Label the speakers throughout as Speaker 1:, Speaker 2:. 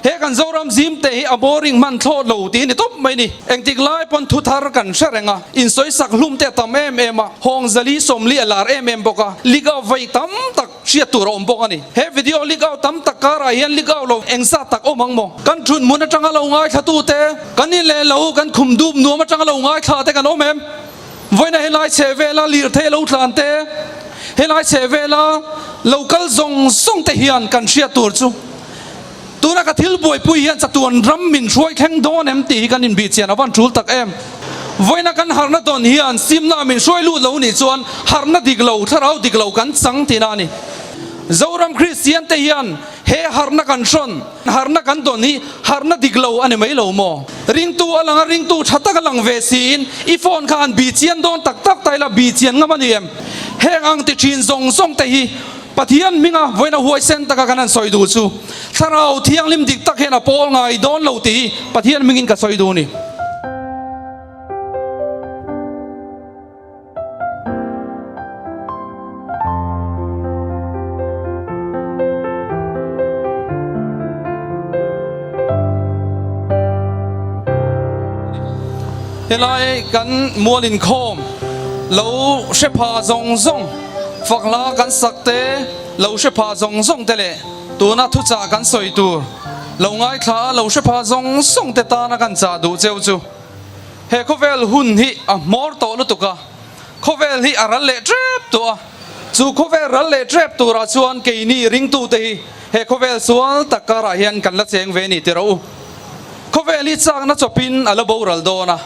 Speaker 1: He kan Zoram zim te hi a boring hman thlawt lo tih ni tawp mai ni. Engtik lai pawn thu thar kan hre reng a, insawisak hlum te a tam em em a, hawng zali sawmli a lar em em bawk a, leak out vawi tam tak hriat tur a awm bawk a ni. He video leak out tam tak karah hian leak out lo engzat tak awm ang maw? Kan thun hmun atanga lo ngaithla tu te, kan in leh lo, kan khum dup nuam atanga lo ngaithla te kan awm em? Vawiina helai chheh vela lirthei lo tlan te, helai chheh vela lo kal zawng zawng te hian kan hriat tur chu tuna ka thil buaipui hian chatuan ram min hruai thleng dawn em tih hi kan inbih chian a van tul tak em. Vawiina kan harhna dawn hian simna min hruai lut lo nih chuan harhna dik lo, thlarau dik lo kan chang tihna a ni. Zoram Kristian te hian he harhna kan hrawn. Harhna kan dawn hi harhna dik lo a ni mai lo maw? Ringtu a lang a, ringtu tha tak a lang ve siin i phone kha han bihchian dawn tak tak ta ila bihchian ngam a ni em? Heng ang ti thin zawng zawng te hi Pathian hminga vawiina huaisen taka kan han sawi duh chu Thlarau Thianghlim dik tak hian a pawl ngai dawn lo tih hi Pathian hmingin ka sawi duh a ni. Helai kan mual inkhawm lo hre pha zawng zawng fak hla kan sak te lo hre pha zawng zawng te leh tuna thuchah kan sawi tur lo ngaithla a lo hre pha zawng zawng te tana kan chah duh cheu chu. He khawvel hun hi a hmawr tawh lutuk a, khawvel hi a ral leh tep tawh a, chu khawvel ral leh tep turah chuan keini ringtute hi he khawvel sual tak karah hian kan la cheng ve ni ti rawh u. Khawvel hi chakna chawpin a la boral dawn a,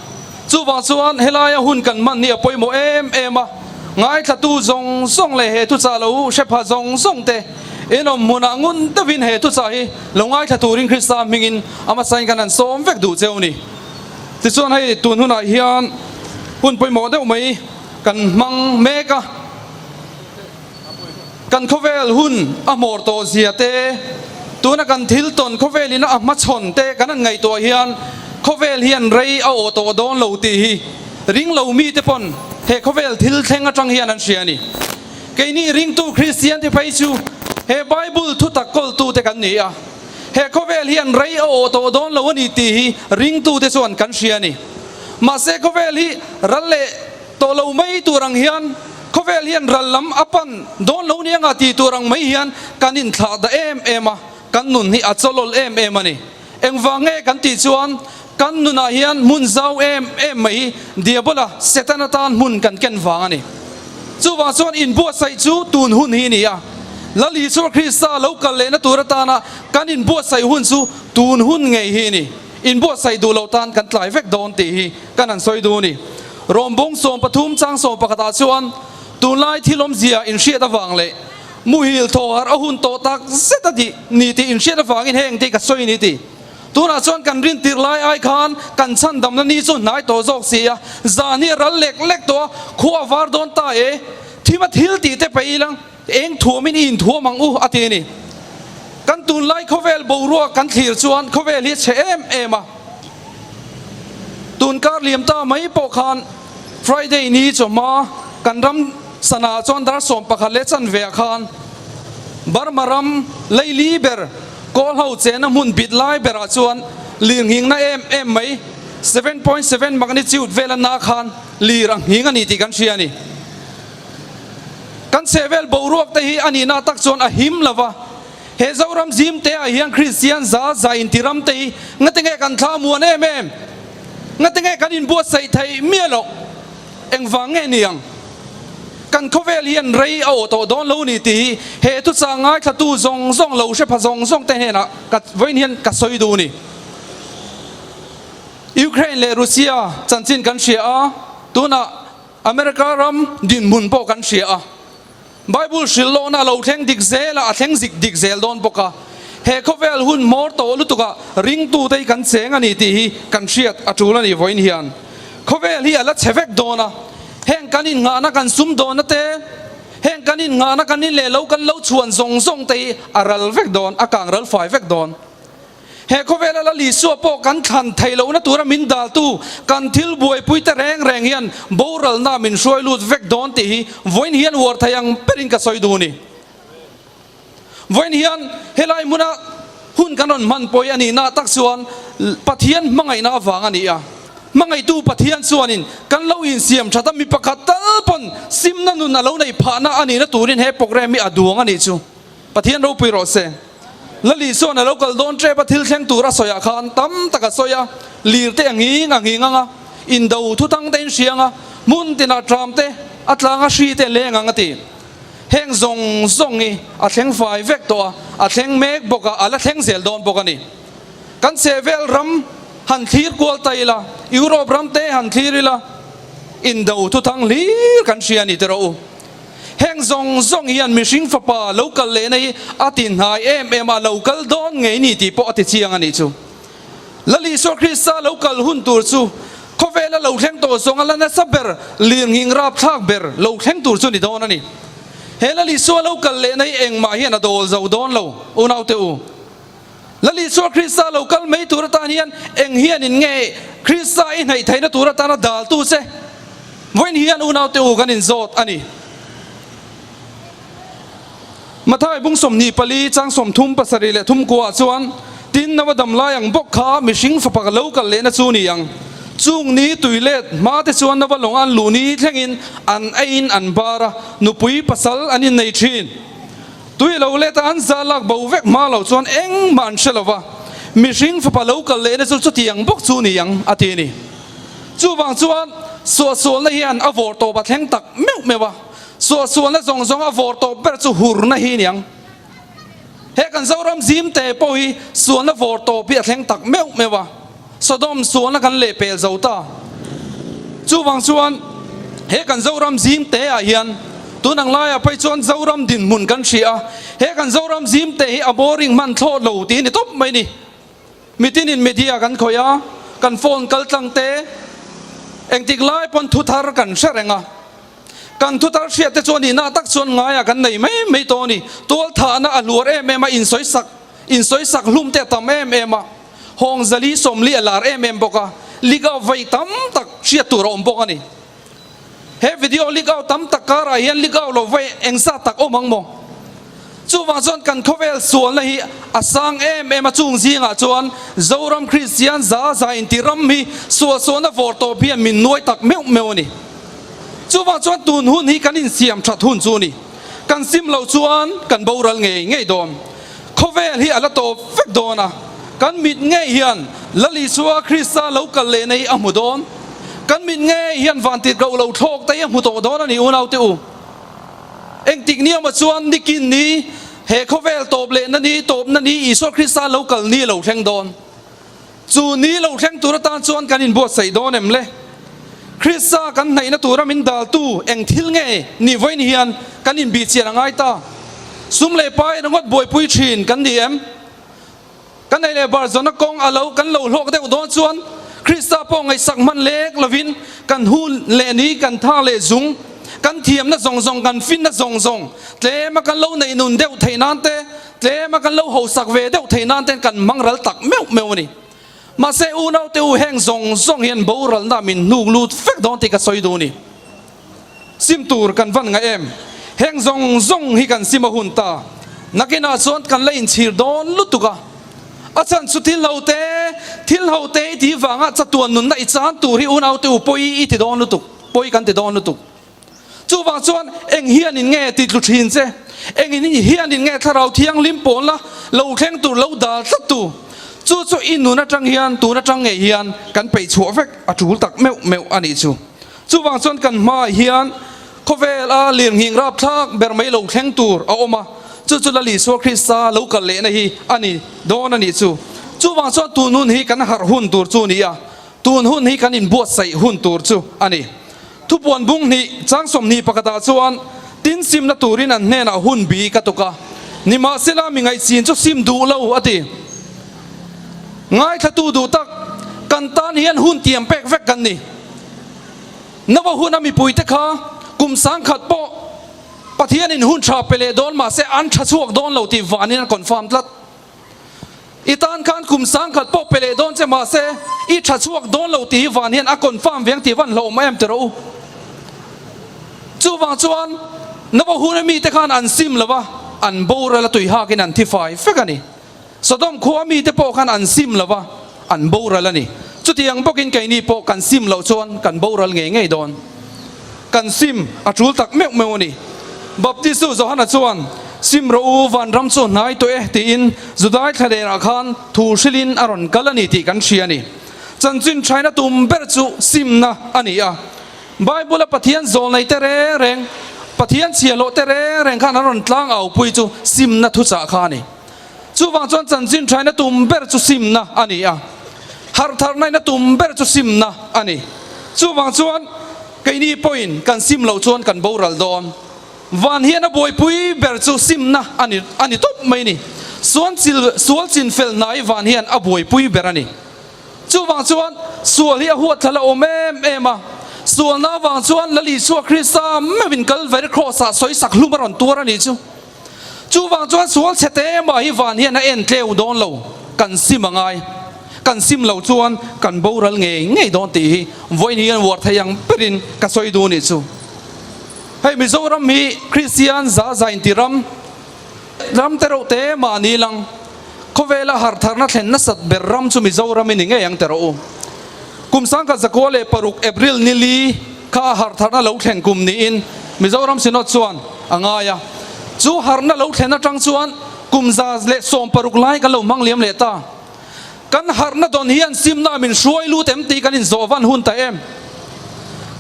Speaker 1: chuvang chuan helaia hun kan hman hi a pawimawh em em a, ngaithlatu zawng zawng leh he thuchah lo hre pha zawng zawng te inawm hmunah ngun deuhin he thuchah hi lo ngaithla turin Krista hmingin a hmasain kan han sawm vek duh cheu ni. Tichuan hei tun hunah hian hun pawimawh deuh mai kan hmang mek a, kan khawvel hun a hmawr tawh zia te, tuna kan thil tawn khawvel ina a hmachhawn te kan han ngaihtuah hian khawvel hian rei a awh tawh dawn lo tih hi ring lo mite pawn he khawvel thil thleng atang hian an hria a ni. Keini ringtu Kristian te phei chu he Bible thutak kawltute kan ni a. He khawvel hian rei a awh tawh dawn lo a ni tih hi ringtute chuan kan hria a ni. Mahse khawvel hi ral leh tawh lo mai tur ang hian khawvel hian ral lam a pan dawn lo nia nga ti tur ang mai hian kan inthlah dah em em a, kan nun hi a chawlawl em em a ni. Engvang nge kan tih chuan kan nunah hian hmun zau em em mai hi Diabola, Setana tan hmun kan ken vang a ni. Chuvang chuan inbuatsaih chu tun hun hi a ni a, Lal Isua Krista lo kal lehna tur atana kan inbuatsaih hun chu tun hun ngei hi a ni. Inbuatsaih duh loh tan kan tlai vek dawn tih hi kan han sawi duh a ni. Rawmbawng 13 chang 11 ah chuan tunlai thil awmzia inhriat avang leh muhil thawhar a hun tawh tak zet a tih ni tih inhriat avangin heng te hi ka sawi a ni tih. Tunah chuan kan rin tirh lai ai khan kan chhandamna ni chu hnai tawh zawk si a, zan hi a ral lek lek tawh a, khua a var dawn ta e, thim a thil tih te peih ila eng thuamin i inthuam ang u a ti a ni. Kan tunlai khawvel boruak kan thlir chuan khawvel hi a chhe em em a, tun kar liam ta mai pawh khan Friday ni chawhma kan ram sana chuan dar 11 leh chanve ah khan Burma ram leili ber Kawl ho chena hmun bit lai berah chuan lir nghingna em em mai, 7.7 magnitude vel a na khan lir a nghing a ni tih kan hria a ni. Kan chhehvel boruak te hi a nihna tak chuan a him lo va, he Zoram zim te ah hian Kristian za za inti ram te hi ngate nge kan thla muan em em? Ngate nge kan inbuatsaih theih miah loh? Engvang nge ni ang? Kan khawvel hian rei a awh tawh dawn lo ni tih hi he thuchah ngaithlatu zawng zawng lo hre pha zawng zawng te hnenah ka vawiin hian ka sawi duh ni. Ukraine leh Russia chanchin kan hria a, tunah America ram dinhmun pawh kan hria a. Bible hrilh lawhna a lo thleng dik zel a, a thleng zik dik zel dawn bawk a. He khawvel hun hmawr tawh lutukah ringtute hi kan cheng a ni tih hi kan hriat a tul a ni vawiin hian. Khawvel hi a la chhe vek dawn a, heng kan innghahna kan sum dawnna te, heng kan innghahna kan in leh lo kan lo chhuan zawng zawng te hi a ral vek dawn, a kang ral fai vek dawn. He khawvela Lal Isua pawh kan thlan theih lohna tura min daltu kan thil buaipui te reng reng hian boralna min hruai lut vek dawn tih hi vawiin hian uar thei ang berin ka sawi duh a ni. Vawiin hian helai hmuna Hun kan rawn hman pawi a nihna tak chuan Pathian hmangaihna avang a ni a. Hmangaihtu Pathian chuanin kan lo insiam that a, mi pakhat tal pawn simna nun a lo neih phahna a nihna turin he programme hi a duang a nih chu. Pathian ropui rawh se. Lali chuan a lo kal dawn tep a, thil thleng tur a sawiah khan tam tak a sawi a, lir te a nghing a nghing ang a, indo thutang te in hria ang a, hmun tinah tram te a tlang a hri te a leng ang a ti. Heng zawng zawng hi a thleng fai vek tawh a, a thleng mek bawk a, a la thleng zel dawn bawk a ni. Kan chhehvel ram han thlir kual ta ila, Europe ram te han thlir ila, indo thuthang hlir kan hria a ni tiraw u. Heng zawng zawng hian mihring fapa lo kal lehna hi a ti hnai em em a, lo kal dawn ngei ni tih pawh a ti chiang a nih chu. Lal Isua Krista lo kal hun tur chu khawvela lo thleng tawh zawnga la nasa ber, lirnghing rapthlak ber lo thleng tur chu ni dawn a ni. He Lal Isua lo kal lehna hi engmah hian a dawl zo dawn lo, unaute u. Lal Isua Krista lo kal mai tur atan hian eng hianin nge Krista i hnaih theihna tur atana daltu che? Vawiin hian unaute u kan inzawt a ni. Mathai bung 24 chang 37 leh thum kuaah chuan, Tin, Nova dam lai ang bawk kha mihring fapa ka lo kal lehna chu ni ang. Chung ni tui let hma te chuan Nova lawng an luh ni thlengin an eiin an bar a, nupui pasal an innei thin. Tui lo let a an za lak bo vek hma lo chuan engmah an hre lo va, mihring fapa lo kal lehna chu chutiang bawk chu ni ang, a ti a ni. Chuvang chuan suahsualna hian a vawr tawp a thleng tak meuh meuh a, suahsualna zawng zawng a vawr tawp ber chu hurna hi ni ang. He kan Zoram zim te pawh hi sualna vawr tawp hi a thleng tak meuh meuh a, Sodom sualna kan lehpel zo ta. Chuvang chuan he kan Zoram zim te ah hian tun ang laiah phei chuan Zoram dinhmun kan hria a, he kan Zoram zim te hi a boring hman thlawt lo tih a ni tawp mai ni. Mitinin media kan khawih a, kan phone kal tlang te engtik lai pawn thu thar kan hre reng a. Kan thu thar hriat te chuan nihna tak chuan ngaiah kan nei mai mai tawh a ni. Tual thahna a hluar em em a, insawi sak insawi sak hlum te a tam em em a. Hawng zali sawmli a lar em em bawk a, leak out vei tam tak hriat tur a awm bawk a ni. He video leak out tam tak karah hian leak out lo vei engzat tak awm ang maw? Chuvang chuan kan khawvel sualna hi a sang em em a, chung zingah chuan Zoram Kristian za za inti ram hi sualsualna vawr tawp hian min nuai tak meuh meuh a ni. Chuvang chuan tun hun hi kan insiam that hun chu a ni. Kan sim loh chuan kan boral ngei ngei dawn. Khawvel hi a la tawp vek dawn a, kan mit ngei hian Lal Isua Krista lo kal leh nei a hmu dawn. Kan mit ngei hian vantit roh lo thlawk te hi a hmu tawh dawn a ni unaute u. Engtik ni awmah chuan nikin ni, he khawvel tawp lehna ni, tawpna ni, Isua Krista lo kal ni a lo thleng dawn. Chu ni lo thleng tur atan chuan kan inbuatsaih dawn em le? Krista kan hnaihna tura min daltu eng thil nge ni vawiin hian kan inbihchian a ngai ta? Sum leh pai ringawt buaipui thin kan ni em? Kan ei leh bar zawna kawng a lo kan lo hlawk deuh dawn chuan Krista pawh ngaihsak hman lek lovin kan hun leh ni kan tha leh zung, kan thiamna zawng zawng, kan finna zawng zawng tlema kan lo neih nun deuh theih nan te, Tlema kan lo hausak ve deuh theih nan ten kan hmang ral tak meuh meuh a ni. Mahse unaute u heng zawng zawng hian boralna min hnuk lut vek dawn tih ka sawi duh a ni. Sim tur kan van ngaih em? Heng zawng zawng hi kan sim a hun ta. Nakinah chuan kan la inchhir dawn lutuk a. A chhan chu thil ho te, thil ho te i tih vanga chatuan nunna i chan tur hi unaute u pawi i ti dawn lutuk, pawi kan ti dawn lutuk. Chuvang chuan eng hianin nge ti tlu thin che? Engin hianin nge Thlarau Thianghlim pawnla lo thleng tur lo dal tlat tu? Chu chu i nun atang hian, tun atang ngei hian kan peih chhuah vek a tul tak meuh meuh a nih chu. Chuvang chuan kan hmaah hian khawvel a lirnghing rapthlak ber mai lo thleng tur a awm a, chu chu Lal Isua Krista lo kal lehna hi a ni dawn a nih chu. Chuvang chuan tun hun hi kan harh hun tur chu ni a, tun hun hi kan inbuatsaih hun tur chu a ni. Thupuan bung hnih chang 20 pakhatah chuan tin simna turin an hnenah hun bi ka tuk a, nimahsela mi ngaihchin chu sim duh lo a ti. Ngaithlatu duh tak, kan tan hian hun tiam pek vek kan ni. Nova huna mipuite kha kum 1000 pawh Pathianin hun tha pe leh dawn mahse an tha chhuak dawn lo tih vanin a confirm tlat. I tan khan kum 1000 pawh pe leh dawn che mahse i tha chhuak dawn lo tih hi van hian a confirm veng tih van hlauhawm em ti rawh u. Chuvang chuan Nova huna mite khan an sim lo va, an boral a tui hakin an thi fai fek a ni. Sodom khua mite pawh khan an sim lo va, an boral a ni. Chutiang bawkin keini pawh kan sim loh chuan kan boral ngei ngei dawn. Kan sim a tul tak meuh meuh a ni. Baptistu Johana chuan, Sim rawh u, vanram chu hnai tawh e, tiin Judai thlalerah khan thu hrilhin a rawn kal a ni tih kan hria a ni. Chanchin thaina tum ber chu simna a ni a. Bible-a Pathian zawlnei te reng reng, Pathian chhiahhlawh te reng reng khan an rawn tlang aupui chu simna thuchah kha a ni. Chuvang chuan chanchin thaina tum ber chu simna a ni a, harh tharnaina tum ber chu simna a ni. Chuvang chuan keini pawhin kan sim loh chuan kan boral dawn. Van hian a buaipui ber chu simna a ni a ni tawp mai ni. Suan chil sual chin fel hnai van hian a buaipui ber a ni. Chuvang chuan sual hi a huatthlal a awm em em a, sualna avang chuan Lal Isua Krista meuhin Kalvari Kraws-ah sawisak hlum a rawn tuar a nih chu. Chuvang chuan sual chhe te mah hi van hian a en tleu dawn lo, kan sim a ngai. Kan sim lo chuan kan boral ngei ngei dawn tih hi vawiin hian uar thei ang berin ka sawi duh nih chu. Hei Mizoram hi Kristian za za inti ram, ram te reuh te mah ni lang, khawvela harhtharna thlen nasat ber ram chu Mizoram i ni ngei ang teh rawh u. Kum 1906 April ni li kha a harhtharna lo thlen kum niin Mizoram Synod chuan a ngai a. Chu harhna lo thlen atang chuan kum 116 lai kan lo hmang liam leh ta. Kan harhna dawn hian simna min hruai lut em tih kan inzawh van hun ta em?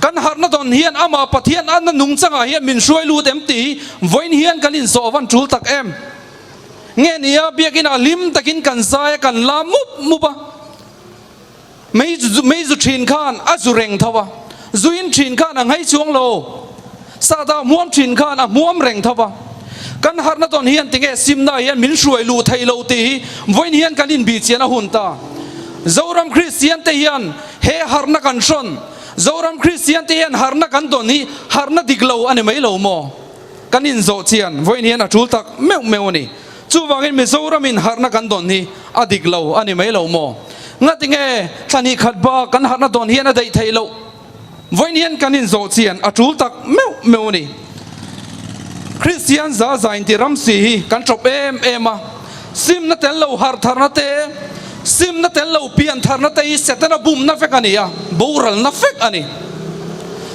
Speaker 1: Kan harhna dawn hian amah Pathian anna nungchangah hian min hruai lut em tih hi vawiin hian kan inzawh van tul tak em? Nge nia biakinah hlim takin kan zai a kan la mup mup a. Mei mei zu thin khan a zu reng tho a, zuin thin khan a nghei chuang lo. Sahdah hmuam thin khan a hmuam reng tho a. Kan harhna tawn hian tinge simna hian min hruai luh theih lo tih hi vawiin hian kan inbihchian a hun ta. Zoram Kristian te hian he harhna kan hrawn, Zoram Kristian te hian harhna kan tawn hi harhna dik lo a ni mai lo maw? Kan inzawh chian vawiin hian a tul tak meuh meuh a ni. Chuvangin Mizoramin harhna kan dawn hi a dik lo a ni mai lo maw? Ngatinge thla hnih khat bak kan harhna dawn hian a daih theih loh? Vawiin hian kan inzawh chian a tul tak meuh meuh a ni. Kristian za za inti ram si hi kan ṭawp em em a, simna tel lo harh tharna te, simna tel lo pian tharna te hi Setana bumna vek a ni a, boralna vek a ni.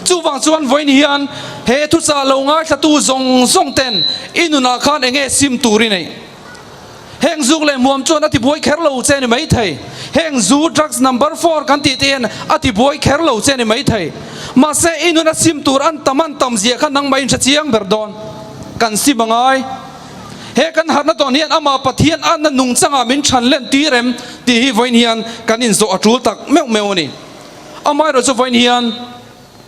Speaker 1: Chuvang chuan vawiin hian he thuchah lo ngaithlatu zawng zawng ten i nunah khan eng nge sim tur i neih? Heng zuk leh hmuam chuan a tibuai kher lo che ni maithei. Heng zu, drugs number four kan tih te hian a tibuai kher lo che ni maithei. Mahse i nuna sim tur an tam an tam zia kha nangmah in hre chiang ber dawn. Kan sim a ngai. He kan harhna tawn hian amah Pathian anna nungchangah min chhan len tir em tih hi vawiin hian kan inzawh a tul tak meuh meuh a ni. Amaherawhchu chu vawiin hian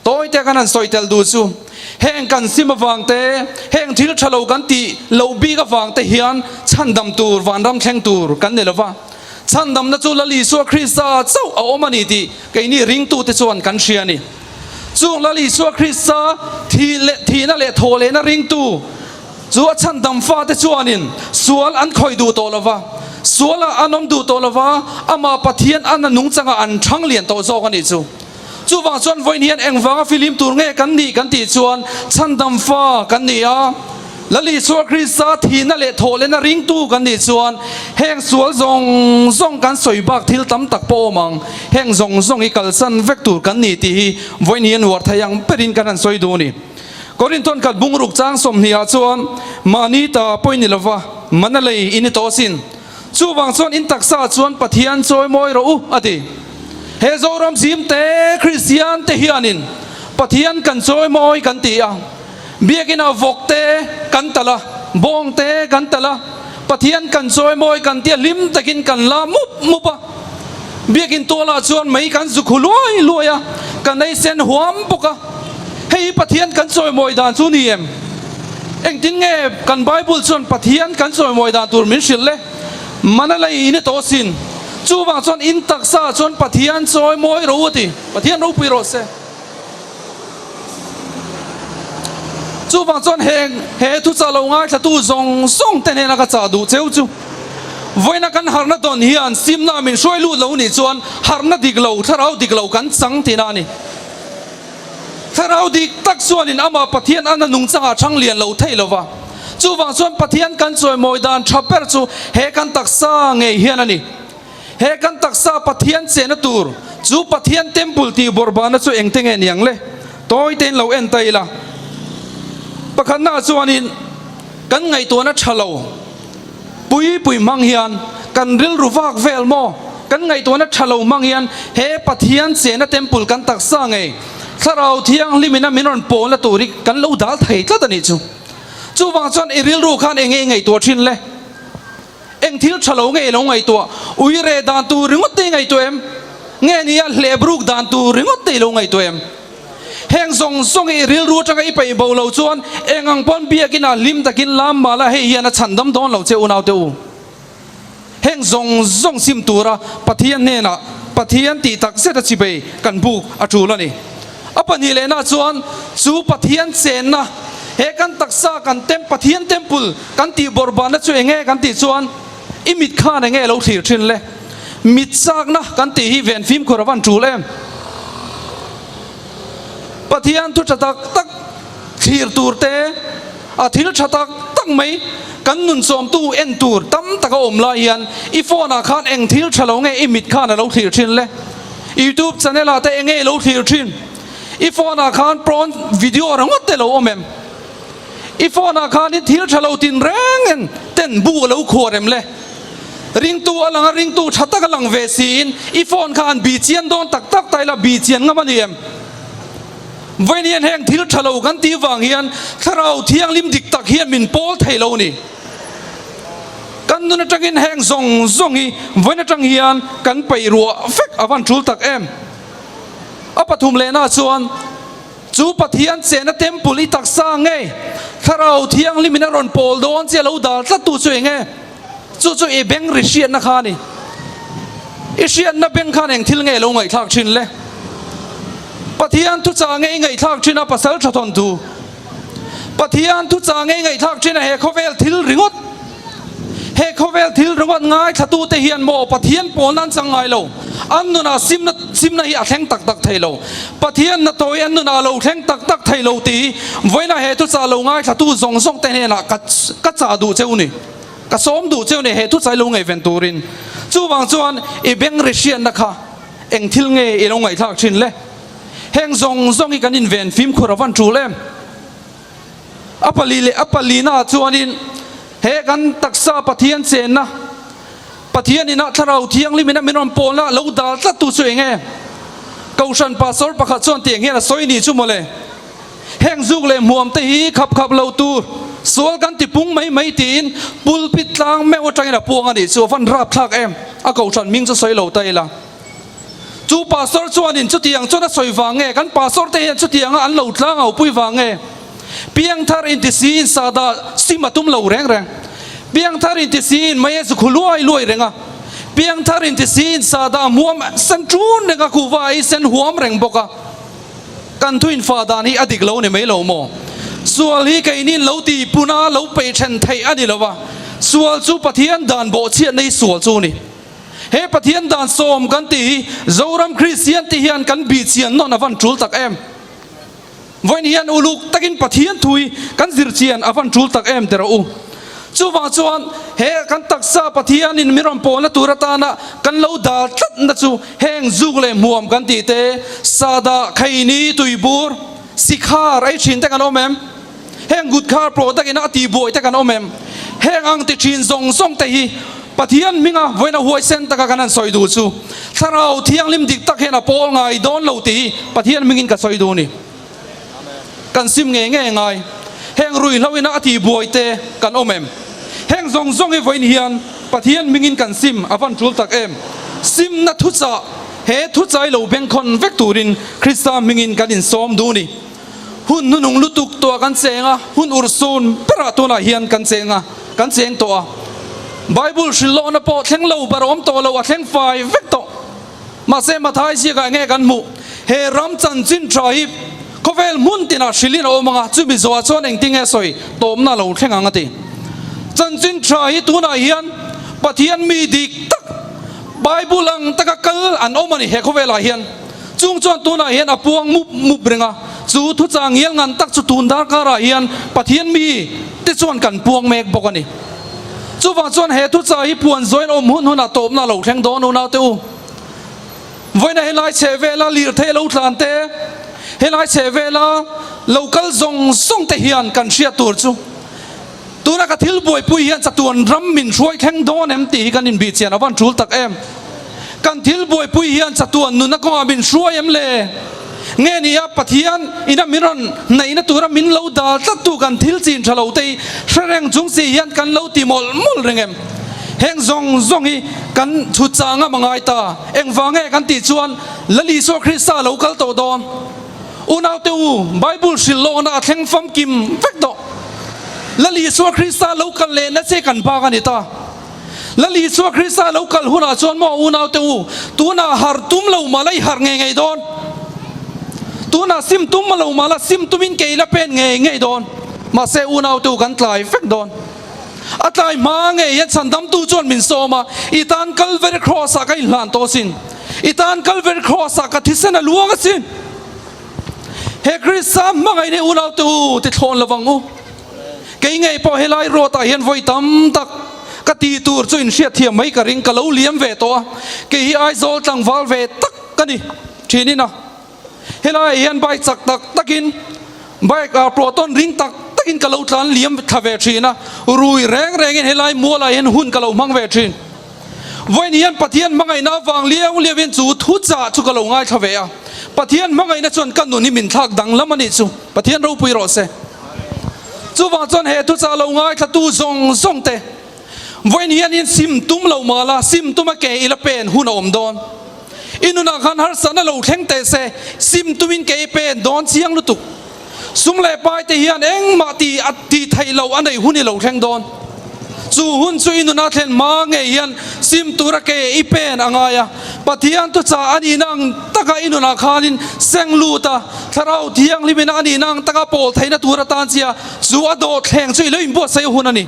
Speaker 1: tawi te kan han sawi tel duh chu heng kan sim avang te, heng thil tha lo kan tih loh bik avang te hian chhandam tur vanram thleng tur kan ni lova. Chhandamna chu Lal Isua Krista chauh a awm a ni tih keini ringtute chuan kan hria a ni. Chung Lal Isua Krista thih leh thihna leh thawh lehna ringtu chu a chhandam fate chuanin sual an khawih duh tawh lova, sualah an awm duh tawh lova, amah Pathian anna nungchangah an thang lian tawh zawk a nih chu. Chuvang chuan vawiin hian engvanga filim tur nge kan nih kan tih chuan chhandam fa kan ni a, Lal Isua Krista thihna leh thawh lehna ringtu kan nih chuan heng sual zawng zawng kan sawi bak thil tam tak pawh awm ang, heng zawng zawng hi kalsan vek tur kan ni tih hi vawiin hian uar thei ang berin kan han sawi duh a ni. Korinthon khat bungruk chang sawmhnih ah chuan mahni ta pawh i ni lova, mana lei i ni tawh asin. Chuvang chuan in taksa ah chuan Pathian chawi mawi rawh u, a ti. He Zoram zim te Kristian te hianin Pathian kan chawi mawi kan ti a, biakinn ah vawk te kan talh a, bawng te kan talh a, Pathian kan chawi mawi kan ti a, hlim takin kan la mup mup a. Biakinn tualah chuan mei kan zu khu luai luai a, kan ei sen huam bawk a. Hei hi Pathian kan chawimawi dan chu ni em? Engtin nge kan Bible chuan Pathian kan chawimawi dan tur min hrilh le? Mana lei in i tawh sin. Chuvang chuan in taksa chuan Pathian chawimawi ro a ti. Pathian ropui rawh se. Chuvang chuan heng he thuchah lo ngaithlatu zawng zawng te hnena ka chah duh cheu chu vawiina kan harhna dawn hian simna min hruai lut lo nih chuan harhna dik lo, thlarau dik lo kan chang tihna a ni. Thlarau dik tak chuanin amah Pathian anna nungchangah chhang lian lo thei lo va. Chuvang chuan Pathian kan chawimawi dan tha ber chu he kan taksa ngei hian a ni. He kan taksa Pathian chehna tur chu Pathian temple tih bawrhbana chu engte nge niang le? Tawi tein lo en ta ila. Pakhatnaah chuanin kan ngaihtuahna tha lo pui pui hmang hian kan rilru vak vel maw? Kan ngaihtuahna tha lo hmang hian he Pathian chehna temple kan taksa ngei Thlarau Thianghlimina min rawn pawlna tur hi kan lo dal thei tlat a nih chu. Chuvang chuan i rilru khan enge i ngaihtuah thin le? Eng thil tha lo nge i lo ngaihtuah? Ui reh dan tur ringawt te i ngaihtuah em? Nge nia hlep ruk dan tur ringawt te i lo ngaihtuah em? Heng zawng zawng i rilru atanga i peih bo lo chuan eng ang pawn biakin ah hlim takin lam mah la hei hian a chhan dam dawn lo che unaute u. Heng zawng zawng sim tura Pathian hnenah Pathian tih tak zet a chibei kan buk a tul a ni. A pahnih lehna chuan chu Pathian chenna he kan taksa kan tem Pathian temple kan tih bawrhbanna chu enge kan tih chuan i mit khan enge lo thlir thin le? Mit chakna kan tih hi ven fimkhur a van tul em? Pathian thu tha tak tak thlir tur te, a thil tha tak tak mai kan nun chawmtu en tur tam tak a awm lai hian i phone ah khan eng thil tha lo nge i mit khan a lo thlir thin le? Youtube channel ah te enge i lo thlir thin? I phone ah khan prawn video ringawt te lo awm em? I phone ah khan i thil tha lo tin reng en ten bu a lo khuar em le? Ringtu a lang a, ringtu tha tak a lang ve siin i phone kha an bi chian dawn tak tak ta ila bi chian ngam a ni em? Vawiin hian heng thil tha lo kan tih vang hian Thlarau Thianghlim dik tak hian min pawl thei lo a ni. Kan nun atangin heng zawng zawng hi vawiin atang hian kan peih ruah vek a van tul tak em? A pathum lehna chuan chu Pathian chehna temple i taksa ngei Thlarau Thianghlim in a rawn pawl dawn che lo dal tlat tu chu eng e? Chu chu i beng ri hriatna kha a ni. I hriatna beng khan eng thil nge lo ngaihthlak thin le? Pathian thuchah nge i ngaihthlak thin a pasal tha thawn tu? Pathian thuchah nge i ngaihthlak thin a he khawvel thil ringawt? He khawvel thil ringawt ngaithla te hian maw Pathian pawlna an chang ngai lo. An nunah simna simna hi a thleng tak tak thei lo. Pathian hnathawih an nunah a lo thleng tak tak thei lo tih hi vawiinah he thuchah lo ngaithla tu zawng zawng te hnenah ka ka chah duh cheu ni. Ka sawm duh cheu ni he thuchai lo ngaihven turin. Chuvang chuan i beng ri hriatna kha eng thil nge i lo ngaihthlak thin le? Heng zawng zawng hi kan inven fimkhur a van tul em? A pali leh a palina ah chuanin he kan taksa Pathian chenna, Pathian inah Thlarau Thianghlim ina min rawn pawlna lo dal tlat tu chu eng nge? Kohhran pastor pakhat chuan tiang hian a sawi ni chu mawle. Heng zuk leh hmuam te hi khap khap lo tur sual kan ti pung mai mai tiin pulpit tlang meuh atangin a puang a nih chu a van rapthlak em? A kohhran hming chu sawi lo ta ila. Chu pastor chuanin chutiang chuan a sawi vang nge kan pastor te hian chutianga an lo tlang au pui vang nge? Piangthar inti siin sahdah sim a tum lo reng reng. Piangthar inti siin mei a zukhu luai luai reng a. Piangthar inti siin sahdah hmuam sen ṭun reng a, kuhva ei sen huam reng bawk a. Kan thuin fah dan hi a dik lo ni mai lo maw? Sual hi keinin lo ti puna lo peih then theih a ni lo va, sual chu Pathian dan bawhchhiatna hi sual chu a ni. He Pathian dan sawm kan tih hi Zoram Kristian te hian kan bih chian nawn a van tul tak em? Vawiin hian uluk takin Pathian thu hi kan zir chian a van tul tak em teh rawh u. Chuvang chuan he kan taksa Pathianin min rawn pawlna tur atana kan lo dal tlatna chu heng zuk leh hmuam kan tih te, sahdah, kheini, tuibur, sikhar ei thin te kan awm em? Heng gutkha product ina a tihbuai te kan awm em? Heng ang ti thin zawng zawng te hi Pathian hminga vawiin a huaisen taka kan han sawi duh chu Thlarau Thianghlim dik tak hian a pawl ngai dawn lo tih hi Pathian hmingin ka sawi duh a ni. Kan sim ngei ngei ngai. Heng ruihhlo ina a tihbuai te kan awm em? Heng zawng zawng hi vawiin hian Pathian hmingin kan sim a van tul tak em? Simna thuchah he thuchai lo bengkhawn vek turin Krista hmingin kan insawm duh a ni. Hun hnunung lutuk tawh ah kan cheng a, hun urhsun berah tunah hian kan cheng a, kan cheng tawh a. Bible hrilhlawhna pawh thleng lo ber a awm tawh lo, a thleng fai vek tawh. Mahse Mathai ziakah enge kan hmuh? He ram chanchin tha hi khawvel hmun tinah hrilhin a awm ang a, chumi zawhah chuan engtinge sawi tawpna lo thleng ang a ti. Chanchin tha hi tunah hian Pathian mi dik tak, Bible ang taka kal an awm a ni he khawvelah hian. Chung chuan tunah hian a puang mup mup reng a. Chu thuchah ngial ngan tak chu tun darkarah hian Pathian mi te chuan kan puang mek bawk a ni. Chuvang chuan he thuchah hi puan zawiin awm hun hunah tawpna a lo thleng dawn unau te u. Vawiina helai chheh vela lirthei lo tlan te, helai chheh vela lo kal zawng zawng te hian kan hriat tur chu tuna ka thil buaipui hian chatuan ram min hruai thleng dawn em tih hi kan inbih chian a van tul tak em. Kan thil buaipui hian chatuan nuna kawngah min hruai em le? Nge ni a Pathian ina min rawn neihna tura min lo dal tlattu kan thil chin tha lo te hi hre reng chung si hian kan lo ti mawlh mawlh reng em? Heng zawng zawng hi kan chhut chah ngam a ngai ta. Engvang nge kan tih chuan Lal Isua Krista a lo kal tawh dawn. Unaute u, Bible hrilh lawkna a thleng famkim vek tawh. Lal Isua Krista lo kal lehna che kan bak a ni ta. Lal Isua Krista lo kal hunah chuan maw unaute u, tunah har tum lo mah la i harh ngei ngei dawn. Tunah sim tum lo mah la sim tumin ke i la pen ngei ngei dawn. Mahse unaute u kan tlai vek dawn. A tlai hma ngei hian chhandamtu chuan min sawm a, I tan Kalvary Cross-ah ka inhlan tawh asin. I tan Kalvary Cross-ah ka thisen a luang asin. He Krista hmangaih hi unaute u ti thlawn lo vang u. Kei ngei pawh helai road ah hian vawi tam tak ka ti tur chu in hriatthiam mai ka ring, ka lo liam ve tawh a, kei hi Aizawl tlangval ve tak ka ni thin in a, helai ah hian bike chak tak tak in bike ah proton ring tak tak in ka lo tlan liam thla ve thin a, rui reng reng in helai mual ah hian hun ka lo hmang ve thin. Vawiin hian Pathian hmangaihna avang liau liau in chu thu chah chu ka lo ngaithla ve a, Pathian hmangaihna chuan ka nun hi min thlak danglam a nih chu Pathian ropui rawh se. Chuvang chuan he thuchah lo ngaithlatu zawng zawng te, vawiin hian in sim tum lo mah la, sim tuma ke i la pen hun a awm dawn. I nunah khan harsatna lo thleng teh se, sim tumin ke i pen dawn chiang lutuk. Sum leh pai te hian engmah ti a tih theih loh a neih hun i lo thleng dawn. Chu hun chu i nuna thlen hma ngei hian sim tura ke i pen a ngai a. Pathian thuchah a nihna ang taka i nunah khanin seng lut a, Thlarau Thianghlimin a nihna ang taka pawl theihna tur atan chia chu a dawhthleng chu i lo inbuatsaih a hun a ni.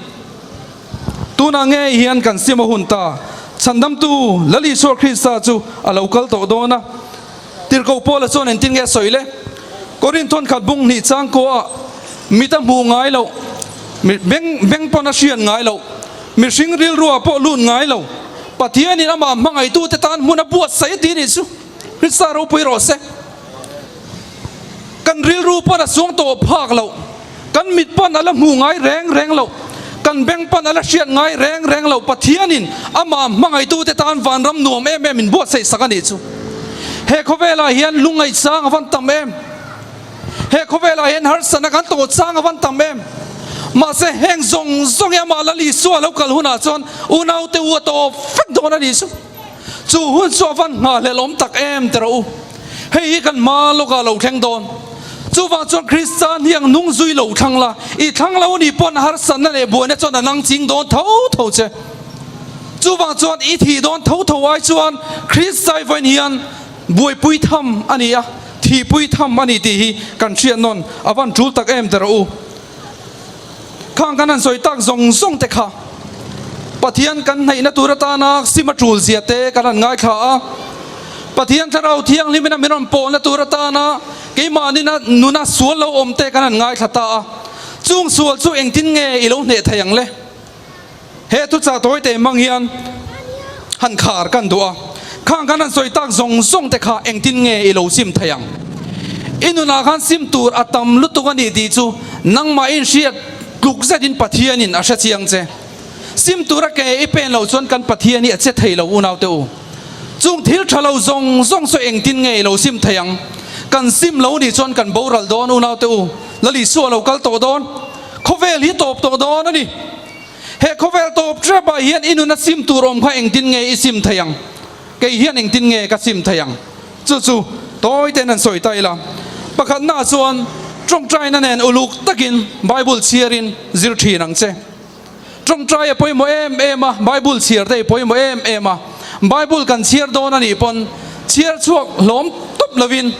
Speaker 1: Tunah ngei hian kan sim a hun ta. Chhandamtu Lal Isua Krista chu a lo kal tawh dawn a. Tirhkoh Paula chuan engtin nge a sawi le? Korinth thawnkhat bung hnih changkuaah mit a hmuh ngai loh, beng beng pawn a hriat ngai loh, mihring rilruah pawh lut ngai lo, Pathianin amah hmangaihtute tan hmun a buatsaih a ti nih chu Krista ropui rawh se. Kan rilru pawn a suang tawh phak loh, kan mit pawn a la hmuh ngai reng reng loh, kan beng pawn a la hriat ngai reng reng loh Pathianin amah hmangaihtute tan vanram nuam em em in buatsaih sak a nih chu. He khawvelah hian lungngaihchang a van tam em? He khawvelah hian harsatna kan tawh chang a van tam em? Mahse heng zawng zawng hi amah Lal Isua lo kal hunah chuan unaute u a tawp vek dawn a nih chu. Chu hun chu a van nghahhlelh awm tak em ti rawh u. Hei hi kan hma lawkah lo thleng dawn. Chuvang chuan Krista hniang nung zui lo thlang la, i thlang lo nih pawn harsatna leh buaina chuan a nang ching dawn tho tho che. Chuvang chuan i thih dawn tho tho ai chuan Krista i vawiin hian buaipui tham a ni a, thihpui tham a ni tih hi kan hriat nawn a van tul tak em ti rawh u. Khang kan han sawi tak zawng zawng te kha Pathian kan hnaihna tur atana sim a tul zia te kan han ngaithla a, Pathian Thlarau Thianghlim ina min rawn pawlna tur atana keimahni nuna sual lo awm te kan han ngaithla ta a, chung sual chu engtin nge i lo hneh thei ang le? He thuchah tawi te hmang hian han khar kan duh a, khang kan han sawi tak zawng zawng te kha engtin nge i lo sim thei ang? I nunah khan sim tur a tam lutuk a ni tih chu nangmah in hriat tluk zetin Pathianin a hre chiang che. Sim tura ke i pen loh chuan kan Pathian hi a che thei lo unaute u. Chung thil tha lo zawng zawng chu engtin nge i lo sim thei ang? Kan sim lo nih chuan kan boral dawn unaute u. Lal Isua lo kal tawh dawn. Khawvel hi tawp tawh dawn a ni. He khawvel tawp tep ah hian i nuna sim tur awm kha engtin nge i sim thei ang? Kei hian engtin nge ka sim thei ang? Chu chu tawi ten an sawi ta ila. Pakhatna chuan tawngtaina nen uluk takin Bible chhiarin zir thin ang che. Tawngtai a pawimawh em em a, Bible chhiar te i pawimawh em em a. Bible kan chhiar dawn a nih pawn chhiar chhuak hlawm tawp lovin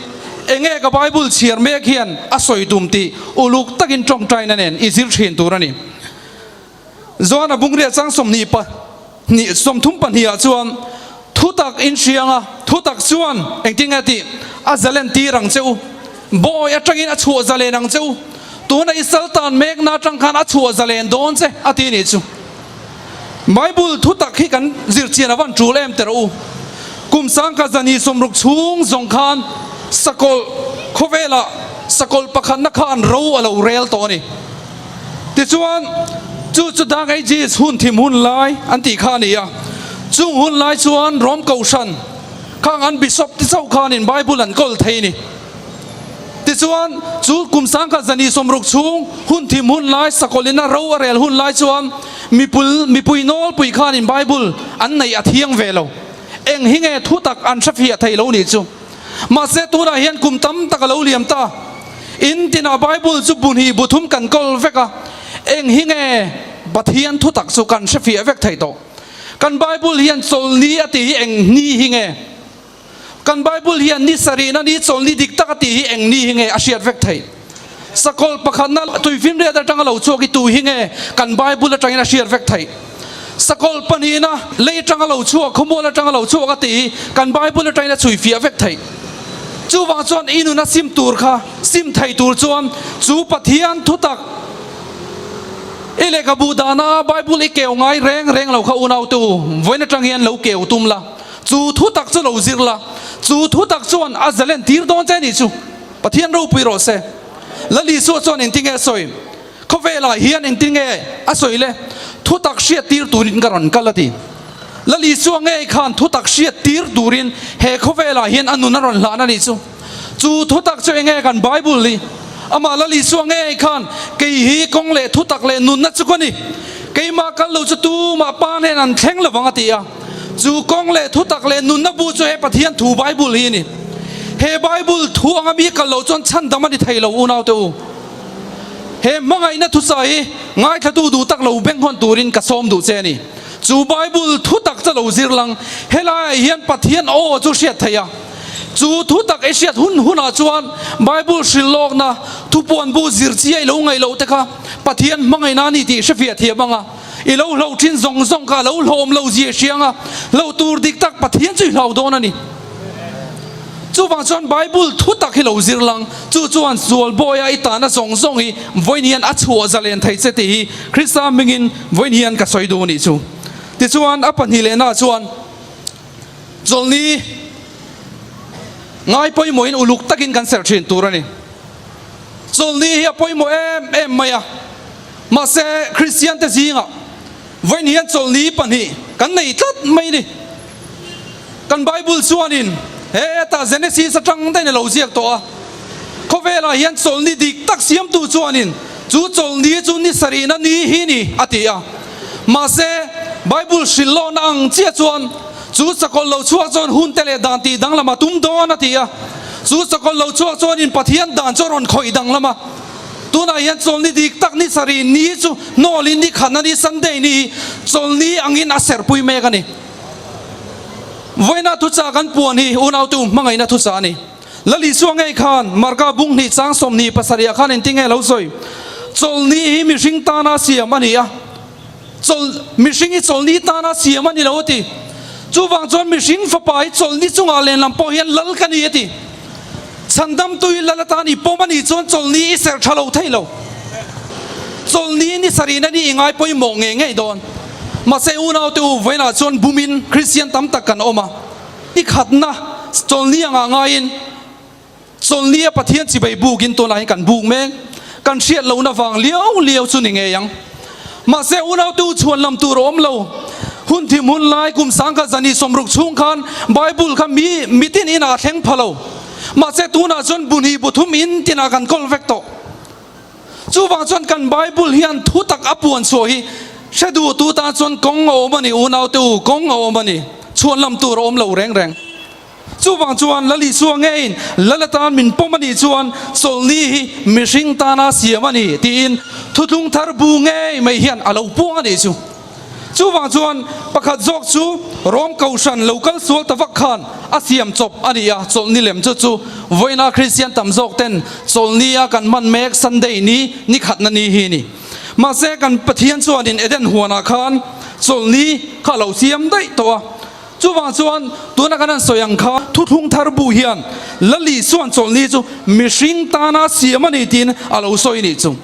Speaker 1: enge ka Bible chhiar mek hian a sawi tum tih uluk takin tawngtaina nen i zir thin tur a ni. Joana bungria chang 22 32 ah chuan thutak in hriang a, thutak chuan engtin nge tih a zalen tir ang che u. Bawi atangin a chhuah zalen ang che u. Tuna i sal tan mekna atang khan a chhuah zalen dawn che, a ti nih chu. Bible thu tak hi kan zir chian a van tul em teh rawh u. Kum sangkhat zani 60 chhung zawng khan sakawlh khawvelah sakawlh pakhatna khan ro a lo rel tawh a ni. Tichuan, chu chu Dark Ages hun thim hun lai an tih kha a ni a. Chung hun lai chuan Rom Kohhran khang an Bishop te chauh khanin Bible an kawl thei a ni. Tichuan, chu kum 1000 zani 60 chhung hun thim hun lai sakawlhin a ro a rel hun lai chuan mipul mipui nawlpui khanin Bible an neih a thiang ve lo. Eng hi nge thu tak an hrefiah thei lo nih chu. Mahse tunah hian kum tam tak a lo liam ta. In tinah Bible chu bu hnih bu thum kan kawl vek a, eng hi nge Pathian thu tak chu kan hrefiah vek thei tawh. Kan Bible hian chawlni a tih hi eng ni hi nge? Kan Bible hian ni sarihna ni chawlni dik tak a tih hi eng ni hi nge a hriat vek theih? Sakawlh pakhatna tuifinriat atanga lo chhuak hi tu hi nge kan Bible atangin a hriat vek theih? Sakawlh pahnihna lei atanga lo chhuak, khawmual atanga lo chhuak a tih hi kan Bible atangin a chhui fiah vek theih. Chuvang chuan i nuna sim tur kha sim thei tur chuan chu Pathian thutak i lehkhabu dahna Bible i keu ngai reng reng lo kha unautu vawiin atang hian lo keu tum la, chu thutak chu lo zir la, chu thutak chuan a zalen tir dawn che nih chu. Pathian ropui rawh se. Lal Isua chuan engtin nge a sawi? Khawvelah hian engtin nge a sawi le? Thutak hriat tir turin ka rawn kal a ti. Lal Isua ngei khan thutak hriat tir turin he khawvelah hian a nun a rawn hlan a nih chu. Chu thutak chu enge kan Bible hi? Amah Lal Isua ngei khan kei hi kawng leh thutak leh nunna chu ka ni. Keimah kal lo chu tumah pa hnen an thleng lovang a ti a. Chu kawng leh thutak leh nunna bu chu he Pathian thu Bible hi a ni. He Bible thu anga mi kal lo chuan chhandam a ni thei lo unaute u. He hmangaihna thusa hi ngaithlatu duh tak lo beng hawn turin ka sawm duh che a ni. Chu Bible thu tak chu lo zir lang, helaiah hian Pathian aw chu hriat theih a. Chu thu tak i hriat hun hunah chuan Bible hrilh lawkna thupuan bu zir chiah i lo ngaih loh te kha Pathian hmangaihna a ni tih hrefiah thiam ang a. I lo hlo thin zawng zawng kha a lo hlawm lo zia hriang a, hlo tur dik tak Pathian chu i hlau dawn a ni. Chuvang chuan Bible thu tak hi lo zir lang, chu chuan sual bawia i tahna zawng zawng hi vawiin hian a chhuah zalen thei che tih hi Krista hmingin vawiin hian ka sawi duh a nih chu. Tichuan a pahnih lehna chuan chawlhni ngai pawimawhin uluk takin kan serh thin tur a ni. Chawlhni hi a pawimawh em em mai a, mahse Kristiante zingah vawiin hian chawlhni pahnih kan nei tlat mai a ni. Kan Bible chuanin hetah Genesis atang daih in a lo ziak tawh a, khawvelah hian chawlhni dik tak siamtu chuanin chu chawlhni chu ni sarihna ni hi ni a ti a. Mahse, Bible hrilh lawhna ang chiah chuan chu chakawlh lo chhuak chuan hun te leh dan tih danglam a tum dawn a ti a. Chu chakawlh lo chhuak chuanin Pathian dan chu a rawn khawih danglam a. Tunah hian chawlhni dik tak ni sarih ni chu hnawlin ni khatna ni Sunday ni hi chawlhni angin a serhpui mek a ni. Vawiina thuchah kan puan hi unautu hmangaihna thuchah a ni. Lal Isua ngei khan Marka bung hnih chang 27 ah khan engtin nge lo sawi? Chawlhni hi mihring tana siam a ni a, chawlh mihring hi chawlhni tana siam a ni lo a ti. Chuvang chuan mihring fapa hi chawlhni chungah lenlam pawh hian lal ka ni a ti. Chhandamtu hi lal atan i pawm a nih chuan chawlhni i serh tha lo thei lo. Chawlhni ni sarihna ni i ngai pawimawh ngei ngei dawn. Mahse unaute u vawiinah chuan bumin Kristian tam tak kan awm a, i khatna chawlhni angah ngaiin chawlhni a Pathian chibei bukin tunah hian kan buk mek. Kan hriat lohna vang liau liau chu ni ngei ang. Mahse unaute u chhuan lam tur a awm lo. Hun thim hun lai kum 1000 zani 60 chhung khan Bible kha mi mitin inah a thleng pha lo. Mahse tunah chuan bu hnih bu thum in tinah kan kawl vek tawh. Chuvang chuan kan Bible hian thu tak a puan chhuah hi hre duh tu tan chuan kawng a awm a ni unaute u, kawng a awm a ni. Chhuan lam tur a awm lo reng reng. Chuvang chuan Lal Isua ngeiin Lal atan min pawm a nih chuan chawlhni hi mihring tana siam a ni tiin thuthlung thar bu ngei mai hian a lo puang a nih chu. Chuvang chuan pakhat zawk chu Rom Kohhran lo kal sual ta vak khan a siam chawp a ni a, chawlhni lem chu chu vawiina Kristian tam zawk ten chawlhni a kan hman mek Sunday ni ni khatna ni hi a ni. Mahse kan Pathian chuanin Eden huanah khan chawlhni kha a lo siam daih tawh a. Chuvang chuan tuna kan han sawi ang kha thuthlung thar bu hian Lali chuan chawlhni chu mihring tana siam a ni tiin a lo sawi nih chu.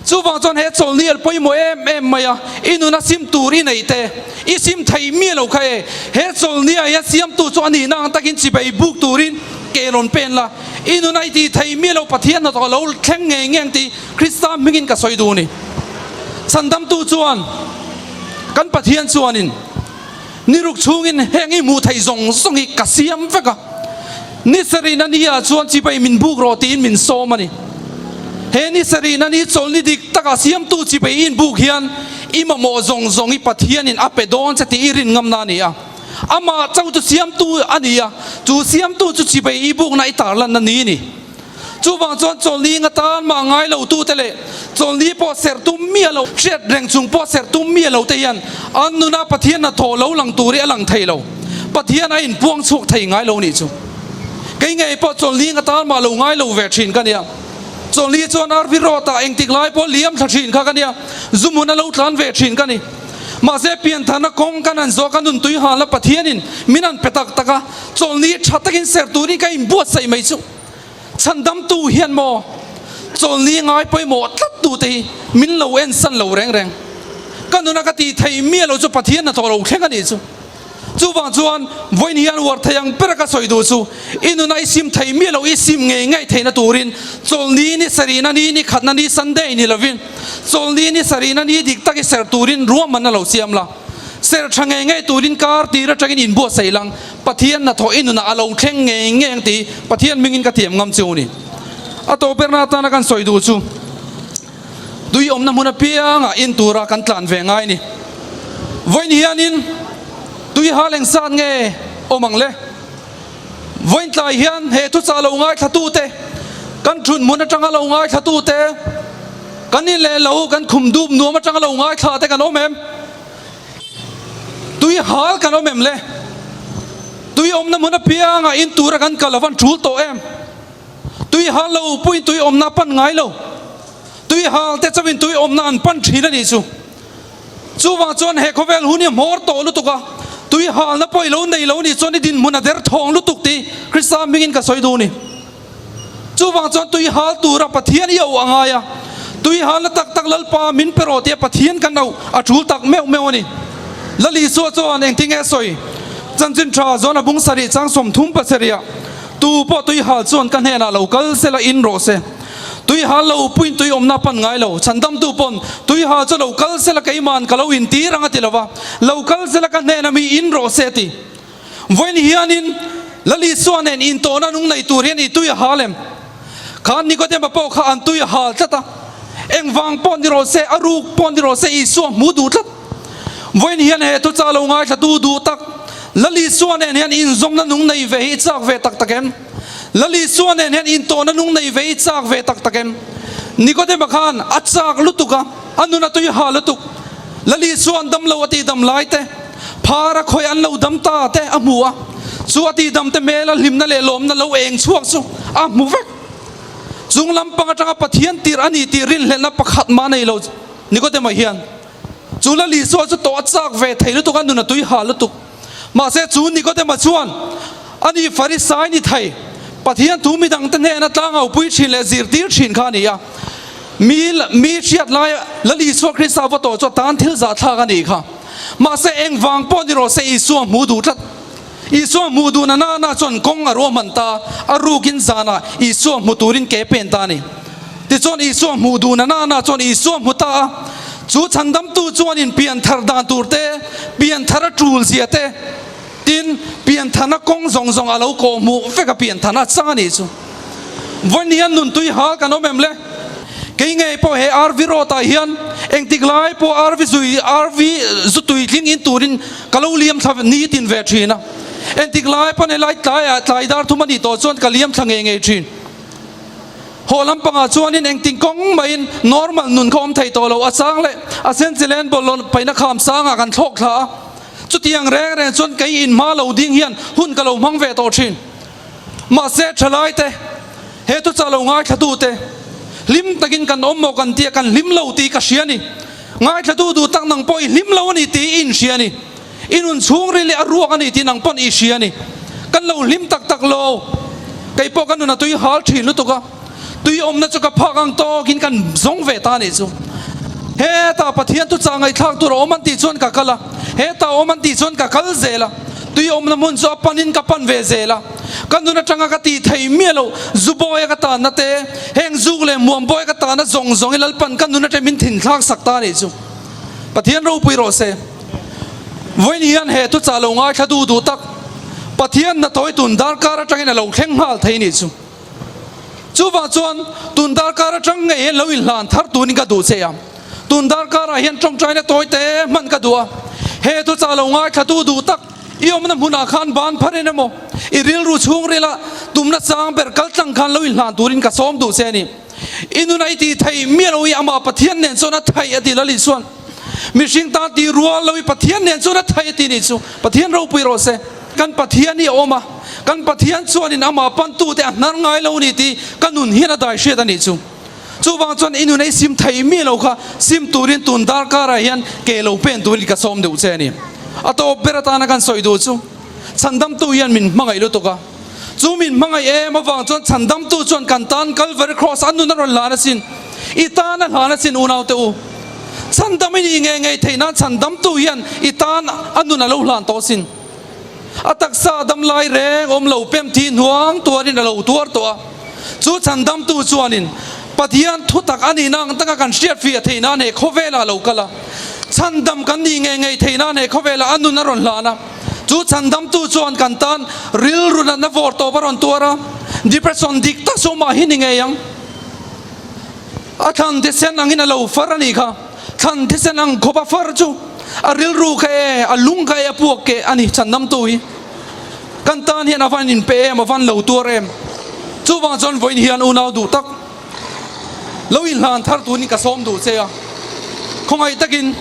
Speaker 1: Chuvang chuan he chawlhni al pawimawh em em mai a, i nuna sim tur i neih te, i sim thei miah lo kha e, he chawlhni ah hian siamtu chu a nihna ang takin chibei buk turin ke rawn pen la, i nuna i tih thei miah lo Pathian hnathawk a lo thleng ngei ngei ang tih Krista hmingin ka sawi duh a ni. Chhandamtu chuan kan Pathian chuanin ni ruk chhungin heng i hmuh theih zawng zawng hi ka siam vek a, ni sarihna ni ah chuan chibai min buk rawh tiin min sawm a ni. He ni sarihna ni chawlhni dik takah siamtu chibai i inbuk hian i mamawh zawng zawng hi Pathianin a pe dawn che tih i rin ngamna a ni a. Amah chauh chu siamtu a ni a, chu siamtu chu chibai i bukna i tarlanna ni a ni. Chuvang chuan chawlhni nga tan mah ngai lo tute leh chawlhni pawh serh tum miah lo, hriat reng chung pawh serh tum miah lo te hian an nuna Pathian hnathawh lo lang tur hi a lang thei lo. Pathian a inpuang chhuak thei ngai lo nih chu. Kei ngei pawh chawlhni nga tan mah lo ngai lo ve thin ka nia. Chawlhni chuan RV Road ah engtik lai pawh liam thla thin kha ka nia. Zu hmun a lo tlan ve thin ka ni. Mahse piantharna kawng kan han zawh ka nun tui halna Pathianin min han pe tak tak a, chawlhni tha takin serh turin ka inbuatsaih mai chu. Chhandamtu hian maw chawlhni ngai pawimawh tlat tute hi min lo ensan lo reng reng. Ka nuna ka tih theih miah lo chu Pathian hnathawh lo thleng a nih chu. Chuvang chuan vawiin hian uar thei ang bera ka sawi duh chu i nuna i sim thei miah lo, i sim ngei ngei theihna turin chawlhni ni sarihna ni ni khatna ni Sunday ni lovin chawlhni ni sarihna ni dik tak i serh turin ruahmanna lo siam la. Serh tha ngei ngei turin kar tir atangin inbuatsaih lang. Pathian hnathawh i nunah a lo thleng ngei ngei ang tih Pathian hmingin ka thiam ngam chu ni. A tawp berna atana kan sawi duh chu tui awmna hmun apiangah in tura kan tlan ve ngai ni. Vawiin hianin tui hal eng sat nge awm ang le? Vawiin tlai hian he thuchah lo ngaithlatute, kan thun hmun atanga lo ngaithlatute, kan in leh lo kan khum dup nuam atanga lo ngaithla te kan awm em? Tui hal kan awm em le? Tui awmna hmun apiangah in tura kan kal avan tul tawh em? Tui hal lo puiin tui awmna a pan ngai lo. Tui hal te chauhin tui awmna an pan thin a nih chu. Chuvang chuan he khawvel hun hi hmawr tawh lutuk a, tui halna pawh i lo nei lo nih chuan i dinhmun a derthawng lutuk tih Krista hmingin ka sawi duh a ni. Chuvang chuan tui hal tura Pathian i auh a ngai a, tui halna tak tak Lalpa min pe rawh tia Pathian kan auh a tul tak meuh meuh a ni. Lal Isua chuan engtin nge a sawi? Chanchin tha zawn a bung sarih chang 30 pasarih ah, Tu pawh tui hal chuan ka hnenah lo kal sela in rawh se. Tui hal lo puin tui awmna pan ngai lo, chhandamtu pawn tui hal chu lo kal sela keiman ka lo intir ang a ti lo va, lo kal sela ka hnenah mi in rawh se a ti. Vawiin hianin Lal Isua nen intawhna nung nei tur hian i tui a hal em? Khan Nikodema pawh kha an tui a hal tlat a, engvang pawh ni rawh se, a ruk pawh ni rawh se Isua hmu duh tlat. Vawiin hian he thuchah lo ngaithlatu duh tak Lal Isua nen hian inzawmna nung nei ve hi i chak ve tak tak em? Lal Isua nen hian intawhna nung nei ve hi i chak ve tak tak em? Nikodema khan a chak lutuk a, a nun a tui hal lutuk. Lal Isua an dam lo a tih dam lai te, Phar a khawi an lo dam ta te a hmu a, chu a tihdam te hmela hlimna leh lawmna lo eng chhuak chu a hmu vek. Chung lampang atanga Pathian tirh a ni tih rinhlelhna pakhat mah nei lo Nikodema hian chu Lal Isua chu tawh a chak ve thei lutuk a, nun a tui ha lutuk. Mahse chu Nikodema chuan ani Farisai ni thei, Pathian thu midangte hnena tlangau-pui thin leh zirtir thin kha a ni a. Mi mi hriat lai Lal Isua Krista va tawh chu a tan thil zahthlak a nih kha. Mahse engvang pawh ni rawh se Isua hmuh duh tlat. Isua hmuh duh na nana chuan kawng a ruahman ta, a rukin zanah Isua hmu turin ke pen ta a ni. Tichuan Isua hmuh duh na nana chuan Isua hmu ta a, chu chhandamtu chuanin pianthar dan tur te, pianthar a tul zia te, Tin, piantharna kawng zawng zawng a lo kawh hmuh vek a piantharna chang a nih chu. Vawiin hian nun tui hal kan awm em le? Kei ngei pawh he RV road ah hian engtik lai pawh RV zui RV zu tui tling in turin ka lo liam thla nitin ve thin a. Engtik lai pawn helai tlaiah tlai dar thum a nih tawh chuan ka liam thla ngei ngei thin. Haw lampangah chuanin engtin kawng mahin normal nun kha awm thei tawh lo a chang leh a senchilen bawlhhlawh paihna kham sangah kan thlawk thla a. Chutiang reng reng chuan kei inhma lo ding hian hun ka lo hmang ve tawh thin. Mahse thalaite, he thuchah lo ngaithlatute, hlim takin kan awm maw kan tia kan hlim lo tih ka hria a ni. Ngaithlatu duh tak nang pawh i hlim lo a ni tih i inhria a ni. I nun chhungril hi a ruak a ni tih nang pawn i hria a ni. Kan lo hlim tak tak lo. Kei pawh ka nun a tui hal thin lutuk a, tui awmna chu ka phak ang tawkin kan zawng ve ta a nih chu. Hetah Pathian thuchah ngaihthlak tur a awm an tih chuan ka kal a, hetah a awm an tih chuan ka kal zel a, tui awmna hmun chu a panin ka pan ve zel a. Ka nun atanga ka tih thei miah loh zu bawia ka tanna te, heng zuk leh muam bawia ka tanna zawng zawng hi Lalpan ka nun atang min thinthlak sak ta a nih chu. Pathian ropui rawh se. Vawiin hian he thuchah lo ngaithla duh duh tak Pathian hnathawih tun darkar atangin a lo thleng nghal thei nih chu. Chuvang chuan tun darkar atang ngei hian lo inhlan thar tunin ka duh che a. Tun darkarah hian tawngtaina tawi te hman ka duh a. He thuchah lo ngaithla duh duh tak i awmna hmunah khan ban pharin emaw i rilru chhungrila tumna chang ber kal tlang khan lo inhlan turin ka sawm duh che a ni. I nuna i tih theih miah lo i amah Pathian nen chuan a theih a ti Lal Isua'n. Mihring tan tih rual lo i Pathian nen chuan a theih a ti nih chu Pathian ropui rawh se. Kan Pathian hi a awm a, kan Pathian chuanin amah pantute a hnar ngai lo ni tih ka nun hian a dai hriat a nih chu. Chuvang chuan i nuna i sim theih miah lo kha sim turin tun darkarah hian ke lo pen turin ka sawm deuh che a ni. A tawp ber atana kan sawi duh chu Chhandamtu hian min hmangaih lutuk a. Chu min hmangaih em avang chuan chhandamtu chuan kan tan Kalvari Kraws a nun a rawn hlan asin. I tan a hlan asin unaute u. Chhandam i nih ngei ngei theih nan chhandamtu hian i tan a nun a lo hlan tawh asin. A taksa a dam lai reng awm lo pem thi hnuang tuarin a lo tuar tawh a. Chu chhandamtu chuanin Pathian thutak a nihna ang taka kan hriatfiah theih nan he khawvelah a lo kal a. Chhandam kan nih ngei ngei theih nan he khawvelah a nun a rawn hlan a. Chu chhandamtu chuan kan tan rilru natna vawr tawp a rawn tuar a, depression dik tak chu mah hi ni ngei ang. A thlan thisen angin a lo far a nih kha. Thlan thisen ang khawp a far chu a rilru kha e, a lung kha e, a puak keh a ni chhandamtu hi. Kan tan hian a van inpe em, a van lo tuar em. Chuvang chuan vawiin hian unau duh tak lo inhlan thar turin ka sawm duh che a, khawngaih takin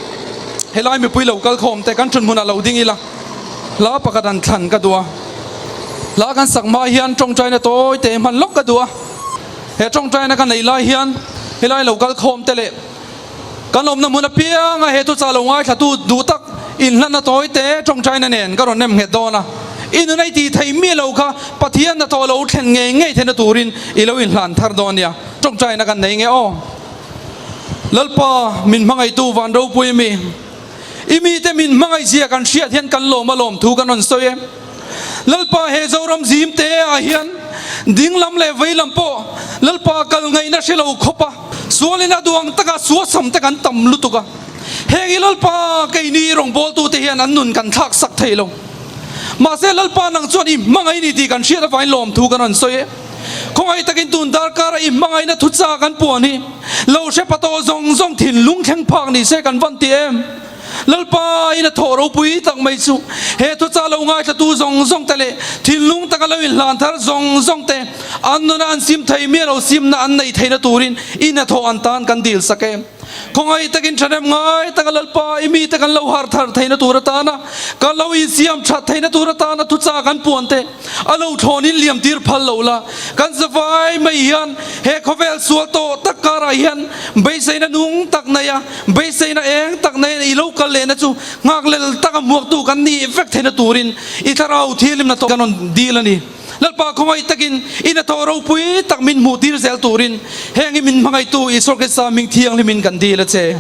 Speaker 1: helai mipui lo kal khawm te kan thun hmunah lo ding ila, hla pakhat an thlan ka duh a, hla kan sak hma hian tawngtaina tawi te hman lawk ka duh a, he tawngtaina ka neih lai hian helai lo kal khawm te leh kan awmna hmun apianga he thuchah lo ngaithlatu duh tak inhlanna tawi te tawngtaina nen ka rawn nem nghet dawn a, i nun a i tih theih miah lo kha Pathian hnathawh lo thlen ngei ngei theihna turin i lo inhlan thar dawn nia, tawngtaina kan nei nge aw. Lalpa min hmangaihtu van ropui mi, i mite min hmangaihzia kan hriat hian kan lawm a lawm thu kan rawn sawi e. Lalpa he Zoram zim te ah hian ding lam leh vei lam pawh Lalpa kal ngaihna hre lo khawp a, sualin a duang taka suasam te kan tam lutuk a. Heng hi Lalpa keini rawngbawltute hian an nun kan thlak sak thei lo. Mahse Lalpa nang chuan i hmangaih ni tih kan hriat avangin lawmthu kan rawn sawi e. Khawngaih takin tun darkara i hmangaihna thuchah kan puan hi lo hre pa tawh zawng zawng thinlung thleng phak ni se kan van ti em. Lalpa in a thawh ropui tak mai chu he thuchah lo ngaithlatu zawng zawng te leh thinlung taka lo inhlan thar zawng zawng te an nuna an sim thei miah lo simna an neih theihna turin in a thawh an tan kan dil sak e. Khawngaih takin thahnem ngai taka Lalpa i mite kan lo harh thar theihna tur atana kan lo insiam that theihna tur atana thuchah kan puan te a lo thlawnin liam tir phal lo la. Kan zavai mai hian he khawvel sual tawh tak karah hian beiseina nung tak nei a, beiseina eng tak nei i lo kal lehna chu nghakhlel taka hmuaktu kan nih vek theihna turin i thlarau thianghlimna tawh kan rawn dil a ni. Lalpa khawngaih takin i hnathawh ropui tak min hmuh tir zel turin heng hi min hmangaihtu Isua Krista hming thianghlimin kan dil a che.